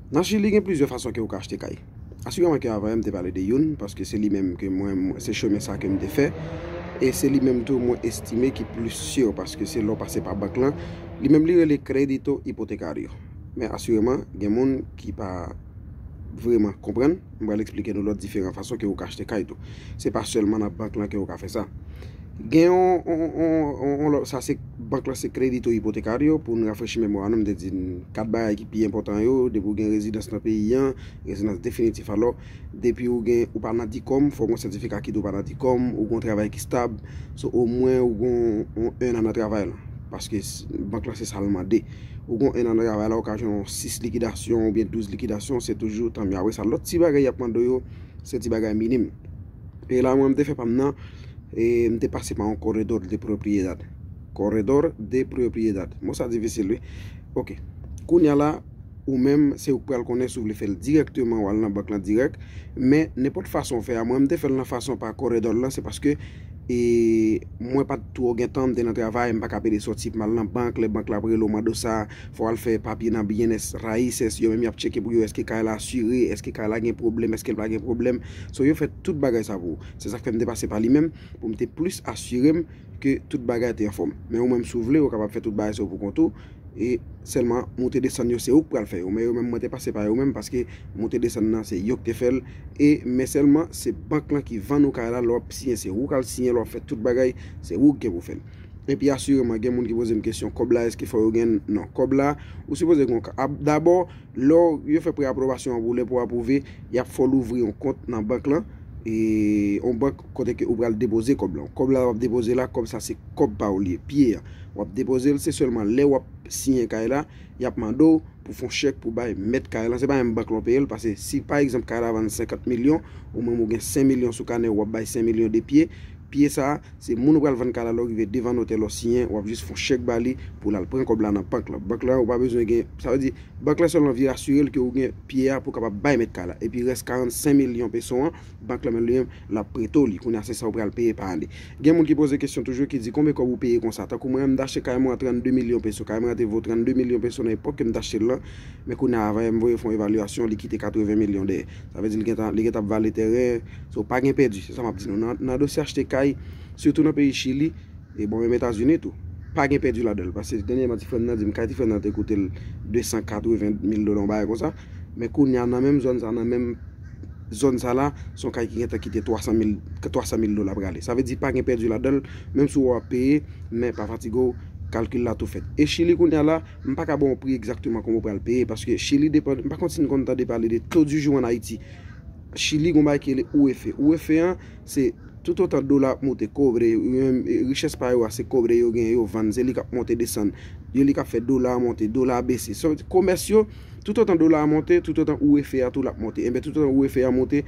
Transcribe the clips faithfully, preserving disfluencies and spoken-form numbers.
Nan Chili, gen plizyè fason ke ou ka achte kay. Asireman ke avan, m te pale de youn, paske se li menm ke mwen, mwen- se chemen sa ke m te fè. E se li menm tou, mwen estime ki plis si, paske se lè w pase pa bank lan. Li menm, li rele Crédito Hipotecario. Men asireman, gen moun ki pa vrèman konprann. M pral eksplike nou lòt diferan fason ke ou ka achte kay tou. Se pa sèlman nan bank lan ke ou ka fè sa. Gen yon, yon, yon, yon, yon lòt, sa se bank lan, se Crédito Hipotecario. Pou n rafrechi memwa nou, m te di n kat bagay ki pi enpòtan yo, depi w gen rezidans nan peyi an, rezidans definitif, alò, depi ou gen, ou pa nan dikòm, fò w gen sètifika ki di w pa nan dikòm, ou gen yon travay ki stab, so omwen ou gen yon, yon ennan nan travay lan. Paske s- bank lan se sa l mande. Ou gen yon ennan nan travay la, ou ka jwenn yon sis likidasyon oubyen douz likidasyon, se toujou tanmye. Apre sa, lòt ti bagay y ap mande w yo, se ti bagay minim. E la, mwen, m te fè pa m nan, e m te pase pa yon corredor de propiedad. Corredor de propiedad. Mo sa difisil, wi. Ok. Kounye a la, ou menm, se ou k pral konnen si w vle fè l dirèkteman ou al nan bank lan dirèk. Men, nenpòt fason w fè a, mwen, m te fè l nan fason pa corredor lan, se paske e mwen pa t twò gen tan, m te nan travay, m pa ka pede sòti pou m al nan bank, lè bank la ap rele w mande w sa, fò w al fè papye nan Bienes Raíces, yo menm y ap tcheke pou yo èske kay la asire, èske kay la gen pwoblèm, èske l pa gen pwoblèm. So, yo fè tout bagay sa pou ou. Se sa k fè m te pase pa li menm, pou m te plis asire m ke tout bagay te anfòm. Men ou menm, si w vle, ou kapab fè tout bagay sa yo pou kont ou. E sèlman, moute desann yo, se ou k pral fè yo. Men yo menm, mwen te pase pa yo menm, paske moute desann nan, se yo k te fè l. E, men sèlman, se bank lan ki vann ou kay la, lè w ap siyen, se ou k al siyen, lè w ap fè tout bagay, se ou k gen pou fè l. Epi asireman, gen moun ki poze m kesyon, kòb la, èske fò yo gen? Non, kòb la, ou sipoze gen yon ka- ap- dabò, lè w- yo fè pre-apwobasyon an pou lè pou apwouve, y ap fè w louvri yon kont nan bank lan, e yon bank kote ke ou pral depoze kòb lan. Kòb la w ap depoze la, kòb sa se kòb pa w li ye, pye a. W ap depoze l, se sèlman lè w ap siyen kay la, y ap mande w pou fè yon chèk pou bay mèt kay lan. Se pa menm bank lan w peye l, paske si pa egzanp kay la vann senkant milyon, ou menm ou gen senk milyon sou kanè w, w ap bay senk milyon de pye. Pye sa, se moun ou pral vann kay la, lè w rive devan notè, lè w siyen, w ap jis fè yon chèk ba li pou l al pran kòb la nan bank lan. Bank lan, ou pa bezwen gen, sa vle di, bank lan sèlman vle asire l ke ou gen pye a pou w kapab bay mèt kay la. Epi rès karannsenk milyon peso an, bank lan menm li menm, l ap prete w li. Kounye a, se sa ou pral peye pa ane. Gen moun ki poze kesyon toujou, ki di, "Konbyen kòb ou peye konsa?" Tankou mwen, m t achte kay mwen an trannde milyon peso. Kay mwen an te vo trannde milyon peso nan epòk ke m t achte l lan. Men kounye a, avan yè m voye fè yon evalyasyon, li kite katreven milyon dèyè. Sa vle di, li gentan, li gentan ap vale tèren. So, pa gen pèdi. Se sa m ap di nou. Nan, nan dosye achte kay, sitou nan peyi Chili, e bon, menm Etazini tou, pa gen pèdi ladan l. Paske dènyèman, ti frè m nan di m, kay ti frè m nan te koute l de san katreven mil dola, yon bagay konsa. Men kounye a, nan menm zòn sa, nan menm zòn sa la, se yon kay ki gentan kite twa san mil, twa san mil dola prale. Sa vle di pa gen pèdi ladan l, menm si w ap peye, men pa fatige w, kalkil la tou fèt. E Chili kounye a la, m pa ka ba w yon pri egzakteman kòman w pral peye, paske Chili depann, m pa konn si n konn tande pale de taux du jour en Haïti. Chili gon bagay ki rele U F, U F an, se toutotan dola ap moute, kobre, yo menm, e, richès pa yo a, se kobre yo gen, yo vann, se li k ap monte desann, yo li k ap fè dola a monte, dola a bese. So, komès yo, toutotan dola a monte, toutotan U F a tou l ap monte. Enben, toutotan U F a monte,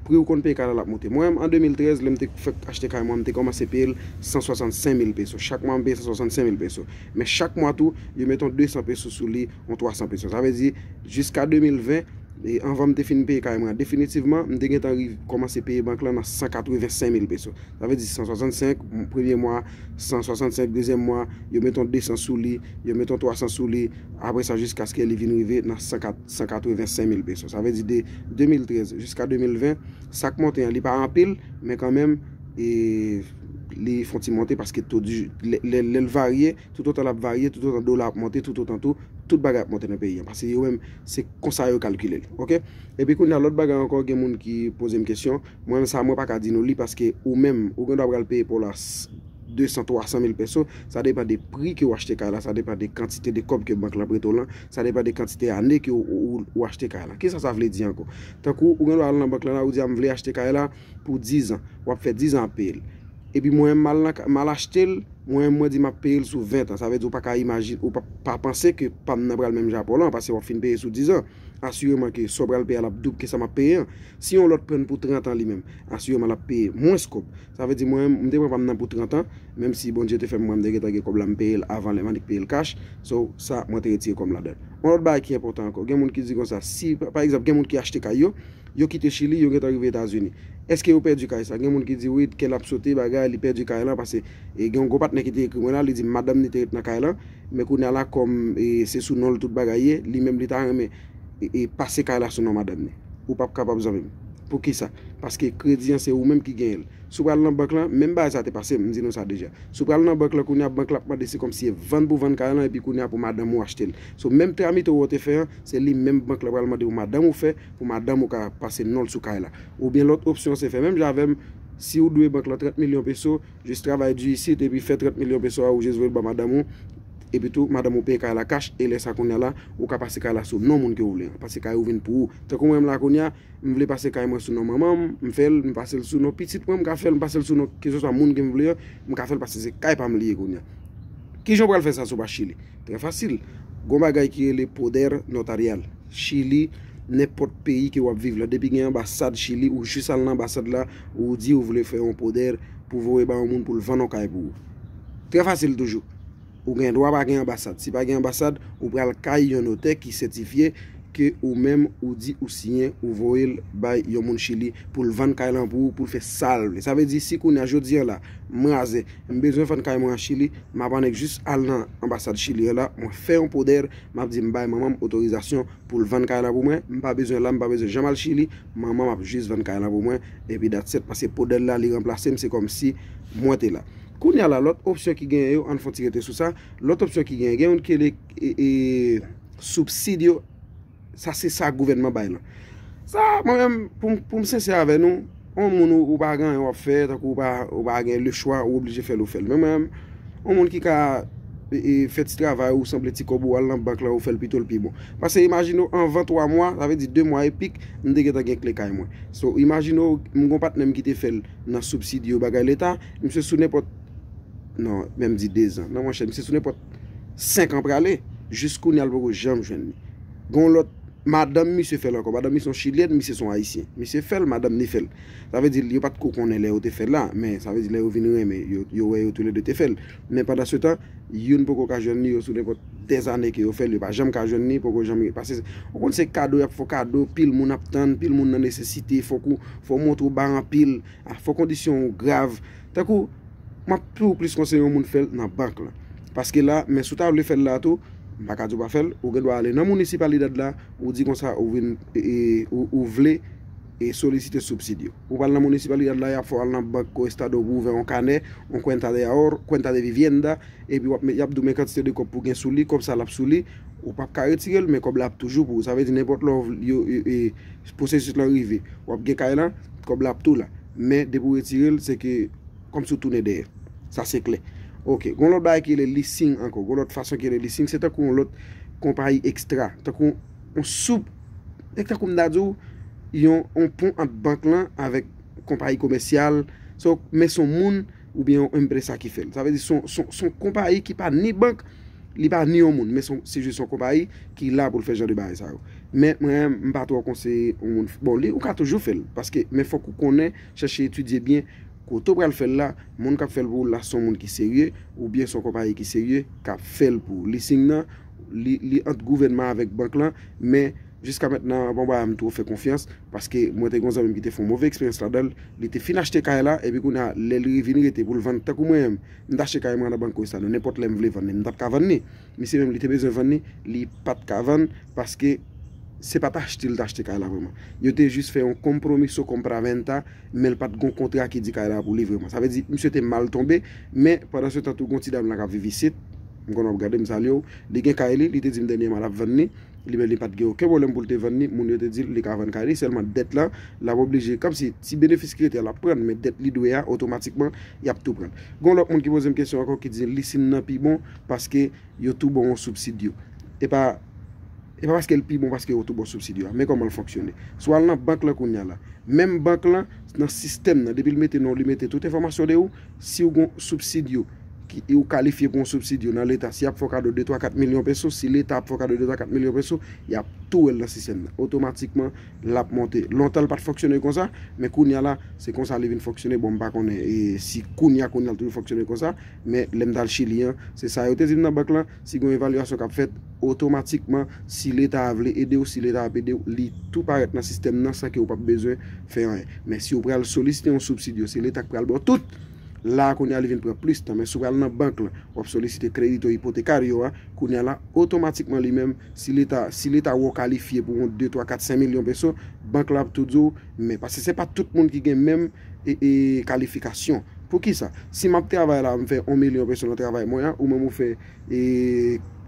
pri ou konn peye kay la l ap monte. Mwen, an de mil trèz, lè m te fèk achte kay mwen, m te kòmanse peye l san swasannsenk mil peso. Chak mwa, m peye san swasannsenk mil peso. Men chak mwa tou, yo mete yon de san peso sou li, yon twa san peso. Sa vle di, jiska de mil ven, e anvan m te fin peye kay mwen an definitivman, m te gentan rive kòmanse peye bank lan nan san katrevensenk mil peso. Sa vle di san swasannsenk, m- premye mwa, san swasannsenk, dezyèm mwa, yo mete yon de san sou li, yo mete yon twa san sou li, apre sa jiskaske li vin rive nan san kat, san katrevensenk mil peso. Sa vle di de de mil trèz jiska de mil ven, sa k monte an, li pa anpil, men kanmenm, e li fè yon ti monte paske to di, lè, lè, lè l varye, toutotan l ap varye, toutotan dola ap monte, toutotan tou, tout bagay ap monte nan peyi an. Paske yo menm, se konsa yo kalkile l. Oke? Epi kounye a, lòt bagay ankò, gen moun ki poze m kesyon. Mwen menm sa, mwen pa ka di nou li, paske ou menm, ou gen dwa pral peye pou la s- de san, twa san mil peso. Sa depann de pri ke w achte kay la, sa depann de kantite de kòb ke bank lan prete w lan, sa depann de kantite ane ke ou, ou, ou achte kay la. Kisa sa vle di ankò? Tankou, ou gen dwa al nan bank lan la, ou di, "A, m vle achte kay la pou diz an." W ap fè diz an ap peye l. Epi mwen menm, m al nan ka- m al achte l, mwen menm, mwen di m ap peye l sou ven an. Sa vle di ou pa ka imajine, ou pa, pa panse ke pa m nan pral menm jan ak ou lan, paske w ap fin peye sou diz an. Asireman ke sa w pral peye a l ap doub ke sa m ap peye an. Si yon lòt pran l pou trant an li menm, asireman l ap peye mwens kòb. Sa vle di mwen menm, m te pran pa m nan pou trant an, menm si Bondye te fè m, mwen, m te gentan gen kòb la, m peye l avan lè m annik peye l kach. So, sa, mwen te retire kòb m ladan l. Yon lòt bagay ki enpòtan ankò, gen moun ki di konsa, si, pa, pa egzanp, gen moun ki achte kay yo, yo kite Chili, yo gentan rive Etazini. Èske yo pèdi kay sa? Gen moun ki di, "Wi, kè l ap sote, bagay, li pèdi kay lan," paske, e, gen yon gwo patnè ki te ekri mwen la, li di m madanm li te ret nan kay lan, men kounye a la, kòm, e, se sou non l tout bagay ye, li menm li ta renmen e, e pase kay la sou non madanm li. Ou p ap kapab, zanmi m. Poukisa? Paske kredi an se ou menm ki genyen l. Si w pral nan bank lan, menm bagay sa te pase m, m di nou sa deja. Si w pral nan bank lan kounye a, bank la ap mande se kòmsi e vann pou vann kay lan, epi kounye a pou madanm ou achte l. So, menm tramite ou te fè an, se li menm bank la pral mande pou madanm ou fè, pou madanm ou ka pase non l sou kay la. Oubyen lòt opsyon se fè menm jan avè m, si w dwe bank lan trant milyon peso, jis travay di isit, epi fè trant milyon peso a, ou jis voye l ba madanm ou, epi tou, madanm ou peye kay la kach, e lè sa kounye a la, ou ka pase kay la sou non moun ke ou vle an. Pase kay ou vin pou ou. Tankou mwen menm la kounye a, m vle pase kay mwen sou non manman m, m fè l, m pase l sou non pitit mwen, m ka fè l, m pase l sou non keseswa moun ke m vle an, m ka fè l paske se kay pa m li ye kounye a. Kijan w pral fè sa si w pa Chili? Trè fasil. Gon bagay ki rele poder notarial. Chili, nenpòt peyi ke w ap viv la, depi gen anbasad Chili, ou jis al nan anbasad la, ou di ou vle fè yon poder pou voye ba yon moun pou l vann yon kay pou ou. Trè fasil toujou. Ou gen dwa pa gen anbasad. Si pa gen anbasad, ou pral kay yon notè ki sètifye ke ou menm ou di ou siyen, ou voye l bay yon moun Chili pou l vann kay lan pou ou, pou l fè sa l vle. Sa vle di, si kounye a jodi a la, m razè, m bezwen vann kay mwen an Chili, m ap annik jis al nan anbasad Chili an la, mwen fè yon poder, m ap di m bay manman m otorizasyon pou l vann kay la pou mwen, m pa bezwen la, m pa bezwen janm al Chili, manman m ap jis vann kay la pou mwen, epi that's it, paske poder la li ranplase m, se kòmsi mwen te la. Kounye a la, lòt opsyon ki genyen yo, ann fon ti rete sou sa, lòt opsyon ki genyen, gen youn ki rele, e, e, subsidio, sa se sa gouvènman bay lan. Sa, mwen menm, pou m, pou m sensè avè nou, yon moun ou, ou pa gen anyen w ap fè, tankou ou pa, ou pa gen le chwa, ou oblije fè l, ou fè l. Men mwen menm, yon moun ki ka, e, e, fè ti travay ou sanble ti kòb ou al nan bank lan, ou fè l pito l pi bon. Paske imajine w, anvan twa mwa, sa vle di de mwa e pik, m te gentan gen kle kay mwen. So, imajine w, m gon patnè m ki te fè l nan subsidio bagay leta, misye sou nenpòt, non, menm di de zan. Non, monchè, misye sou nenpòt senk an prale, jis kounye a l poko janm jwenn li. Gon lòt, madanm misye fè l ankò. Madanm misye se yon chilyèn, misye se yon ayisyen. Misye fè l, madanm li fè l. Sa vle di, yo pa t ko konnen lè yo te fè l la, men sa vle di, lè yo vin renmen, yo, yo wè yo toulède te fè l. Men pandan se tan, youn poko ka jwenn li, yo sou nenpòt dèzane ke yo fè l, yo pa janm ka jwenn li, poko janm, paske, ou konn se kado y ap fè w kado, pil moun ap tann, pil moun nan nesesite, fòk ou, fò w montre w ba anpil, a, fò kondisyon w grav. Tankou, m ap toujou plis konseye yon moun fè l nan bank lan. Paske la, men si w ta vle fè l la tou, m pa ka di w pa fè l, ou gen dwa ale nan municipalidad la, ou di konsa ou vin, e, e, ou, ou vle, e, solisite subsidio. Ou pral nan municipalidad la, y ap fè w al nan Banco Estado pou w ouvè yon kanè, yon cuenta de ahorro, cuenta de vivienda, epi w ap met, y ap di w men kantite de kòb pou gen sou li, kòb sa l ap sou li, ou p ap ka retire l, men kòb la ap toujou pou ou. Sa vle di nenpòt lè w, yo, e, e, pwosesis lan rive, w ap gen kay lan, kòb la ap tou la. Men depi w retire l, se ke kòmsi w tounen dèyè. Sa se klè. Oke. Gon lòt bagay ki rele leasing ankò. Gon lòt fason ki rele leasing, se tankou yon lòt konpayi ekstra. Tankou yon sou, e tankou m ta di w, yon, yon pon ant bank lan avèk konpayi komèsyal. So, men se yon moun oubyen yon empresa ki fè l. Sa vle di se yon, se yon, se yon konpayi ki pa ni bank, li pa ni yon moun, men se yon, se jis yon konpayi ki la pou l fè jan de bagay sa yo. Men mwen, m pa twò konseye yon moun, bon, li, ou ka toujou fè l, paske, men fòk ou konnen, chèche etidye byen kote w pral fè l la, moun k ap fè l pou ou la se yon moun ki serye, oubyen se yon konpayi ki serye k ap fè l pou ou. Leasing nan, li, li ant gouvènman avèk bank lan, men jiska mentnan, bon, pa m twò fè konfyans, paske mwen te gen yon zanmi m ki te fè yon move eksperyans ladan l, li te fin achte kay la, epi kounye a, lè li vin rete pou l vann, tankou mwen menm, m t achte kay mwen nan Banco Estado, nenpòt lè m vle vann li, m t ap ka vann li. Misye menm, li te bezwen vann li, li pa t ka vann, paske se pa t achte l t achte kay la vrèman. Yo te jis fè yon compromiso compraventa, men l pa t gon kontra ki di kay la pou li vrèman. Sa vle di, misye te mal tonbe, men pandan se tan tou, gon ti dam la k ap viv isit, m konnen w ap gade, m salye w, li gen kay li, li te di m dènyèman l ap vann li, li menm li pa t gen okenn pwoblèm pou l te vann li, moun yo te di l li ka vann kay li, sèlman dèt la, l ap oblije, kòmsi ti benefis ki rete a l ap pran, men dèt li dwe a, otomatikman, y ap tou pran. Gon lòt moun ki poze m kesyon ankò ki di leasing nan pi bon, paske yo tou ba w yon subsidio. E pa, e pa paske l pi bon paske yo tou ba w subsidio a, men kòman l fonksyone. Si w al nan bank lan kounye a la, menm bank lan, nan sistèm nan, depi l mete non w, li mete tout enfòmasyon de ou, si w gon subsidio, ki, ou kalifye pou yon subsidio nan leta, si y ap fè w kado de, twa, kat milyon peso, si leta ap fè w kado de, twa, kat milyon peso, y ap tou wè l nan sistèm nan. Otomatikman, l ap monte. Lontan l pa t fonksyone konsa, men kounye a la, se konsa li vin fonksyone. Bon, m pa konnen, e, si kounye a, kounye a l toujou fonksyone konsa, men lè m t al Chili an, se sa yo te di m nan bank lan, si gon evalyasyon k ap fèt, otomatikman, si leta a vle ede w, si leta ap ede w, li tou parèt nan sistèm nan san ke w p ap bezwen fè anyen. Men si w pral solisite yon subsidio, se leta k pral ba w tout. La a kounye a li vin pran plis tan, men si w pral nan bank lan, w ap solisite kredito ipotekario a, kounye a la, otomatikman li menm, si leta, si leta wè w kalifye pou yon de, twa, kat, senk milyon peso, bank la ap tou di w, men paske se pa tout moun ki gen menm e, e, kalifikasyon. Poukisa? Si m ap travay la, m fè yon milyon peso nan travay mwen an, ou menm ou fè e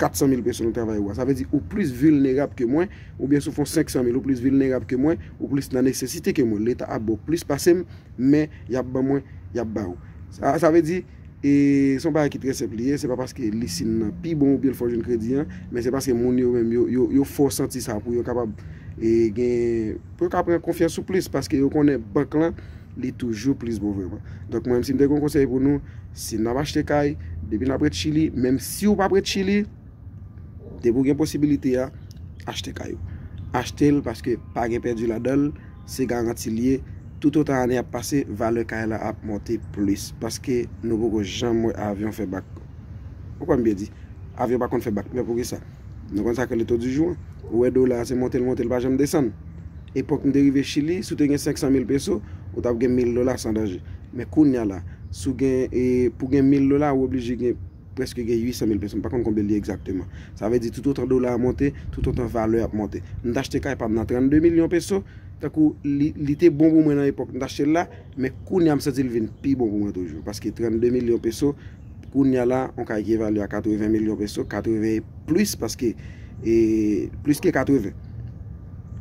kat san mil peso nan travay ou a. Sa vle di ou plis vilnerab ke mwen, oubyen si w fè yon senk san mil, ou plis vilnerab ke mwen, ou plis nan nesesite ke mwen. Leta ap ba w plis pase m, men y ap ban mwen, y ap ba ou. Sa, sa vle di, e, se yon bagay ki trè senp li ye, se pa paske Lisin nan pi bon oubyen l fè w jwenn kredi an, men se paske moun yo menm, yo, yo, yo fè w santi sa pou yo kapab, e, gen, pou yo ka pran konfyans ou plis, paske yo konnen bank lan, li toujou plis bon vrèman. Donk, mwen menm, si m te gen yon konsèy pou nou, si n ap achte kay, depi n ap ret Chili, menm si w p ap ret Chili, depi w gen posibilite a, achte kay ou. Achte l paske pa gen pèdi ladan l, se garanti l ye. Toutotan ane ap pase, valè kay la ap monte plis. Paske nou poko janm wè avyon fè bak. Ou konprann byen di, avyon pa konn fè bak. Men poukisa? Nou konn sa k rele taux du jour an. Ou wè dola a se monte l monte, l pa janm desann. Epòk m te rive Chili, si w te gen senk san mil peso, ou t ap gen mil dola san danje. Men kounye a la, si w gen, e, pou gen mil dola, ou oblije gen, prèske gen uit san mil peso. M pa konn konbyen l ye egzakteman. Sa vle di, toutotan dola a monte, toutotan valè ap monte. M t achte kay pa m nan trannde milyon peso, tankou li, li te bon pou mwen nan epòk m t achte l la, men kounye a m santi l vin pi bon pou mwen toujou. Paske trannde milyon peso, kounye a la, yon kay ki evalye a katreven milyon peso, katreven e plis, paske, e, plis ke katreven.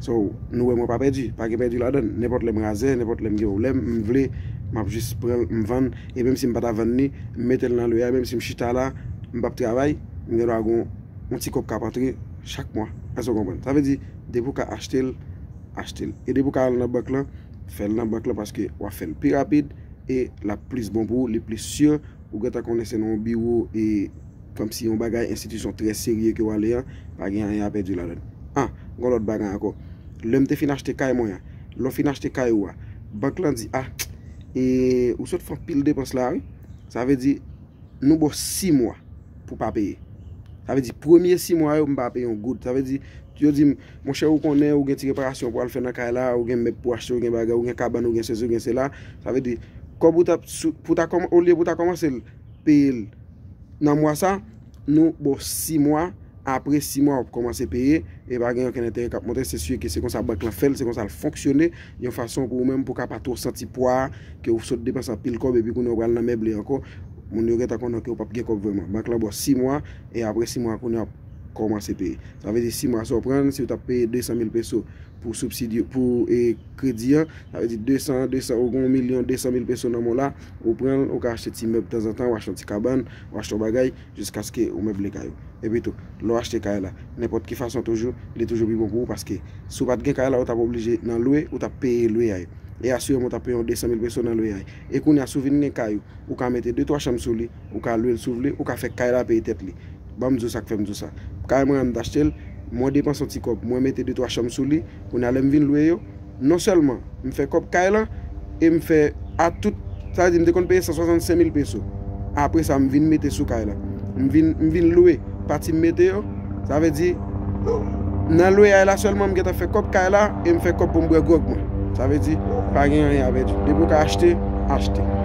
So, nou wè mwen pa pèdi, pa gen pèdi ladan l. Nenpòt lè m razè, nenpòt lè m gen pwoblèm, m vle, m ap jis pran l, m vann, e menm si m pa ta vann li, m mete l nan lwe a, menm si m chita la, m p ap travay, m gen dwa gen yon ti kòb k ap antre chak mwa. Èske w konprann? Sa vle di, depi w ka achte l, achte l. E depi w ka al nan bank lan, fè l nan bank lan paske w ap fè l pi rapid e l ap plis bon pou ou, li plis si. Ou gentan konnen se nan yon biwo e kòmsi yon bagay, enstitisyon trè serye ke w ale an, pa gen anyen a pèdi ladan l. Ah, gen yon lòt bagay ankò. Lè m te fin achte kay mwen an, lè w fin achte kay ou a, bank lan di, ah, e ou sot fè anpil depans la, wi. Sa vle di, nou ba w sis mwa pou pa peye. Sa vle di, premye sis mwa yo, m pa peye yon goud. Sa vle di, yo di m, monchè, ou konnen, ou gen ti reparasyon pou al fè nan kay la, ou gen mèb pou achte, ou gen bagay, ou gen kabann, ou gen sesi, ou gen sela. Sa vle di, kòb ou t ap, sou, pou ta kòman-, olye pou ta kòmanse l, peye l nan mwa sa, nou ba w sis mwa, apre sis mwa, w ap kòmanse peye, e pa gen okenn enterè k ap monte, se si ke se konsa bank lan fè l, se konsa l fonksyone, yon fason pou ou menm, pou w ka pa twò santi pwa a, ke w sot depanse anpil kòb, epi kounye a w pral nan meble ankò, moun yo gentan konnen ke w p ap gen kòb vrèman. Bank lan ba w sis mwa, e apre sis mwa, kounye a w ap kòmanse peye. Sa vle di sis mwa sa w pran, si w t ap peye de san mil peso pou sibsidi, pou, e, kredi an, sa vle di de san, de san, ou gen yon milyon de san mil peso nan men w la, ou pran l, ou ka achte ti mèb tanzantan, ou achte yon ti kabann, ou achte yon bagay, jiskaske ou meble kay ou. Epi tou, lè w achte kay la, nenpòt ki fason toujou, li toujou pi bon pou ou, paske si w pa t gen kay la, ou t ap oblije nan lwe, ou t ap peye lwe a. E asireman, ou t ap peye yon de san mil peso nan lwe a. E kounye a, si w vin gen kay ou, ou ka mete de twa chanm sou li, ou ka lwe l si w vle, ou ka fè kay la peye tèt li. Ban m di w sa k fè m di w sa. Kay mwen an, m t achte l, mwen depanse yon ti kòb, mwen mete de twa chanm sou li, kounye a lè m vin lwe yo, non sèlman m fè kòb kay lan, e m fè a tout, sa vle di m te konn peye san swasannsenk mil peso. Apre sa, m vin mete sou kay la. M vin, m vin lwe pati m mete yo. Sa vle di, nan lwe a la sèlman, m gentan fè kòb kay la, e m fè kòb pou m bwè gwòg mwen. Sa vle di, pa gen anyen a pèdi. Depi w ka achte, achte.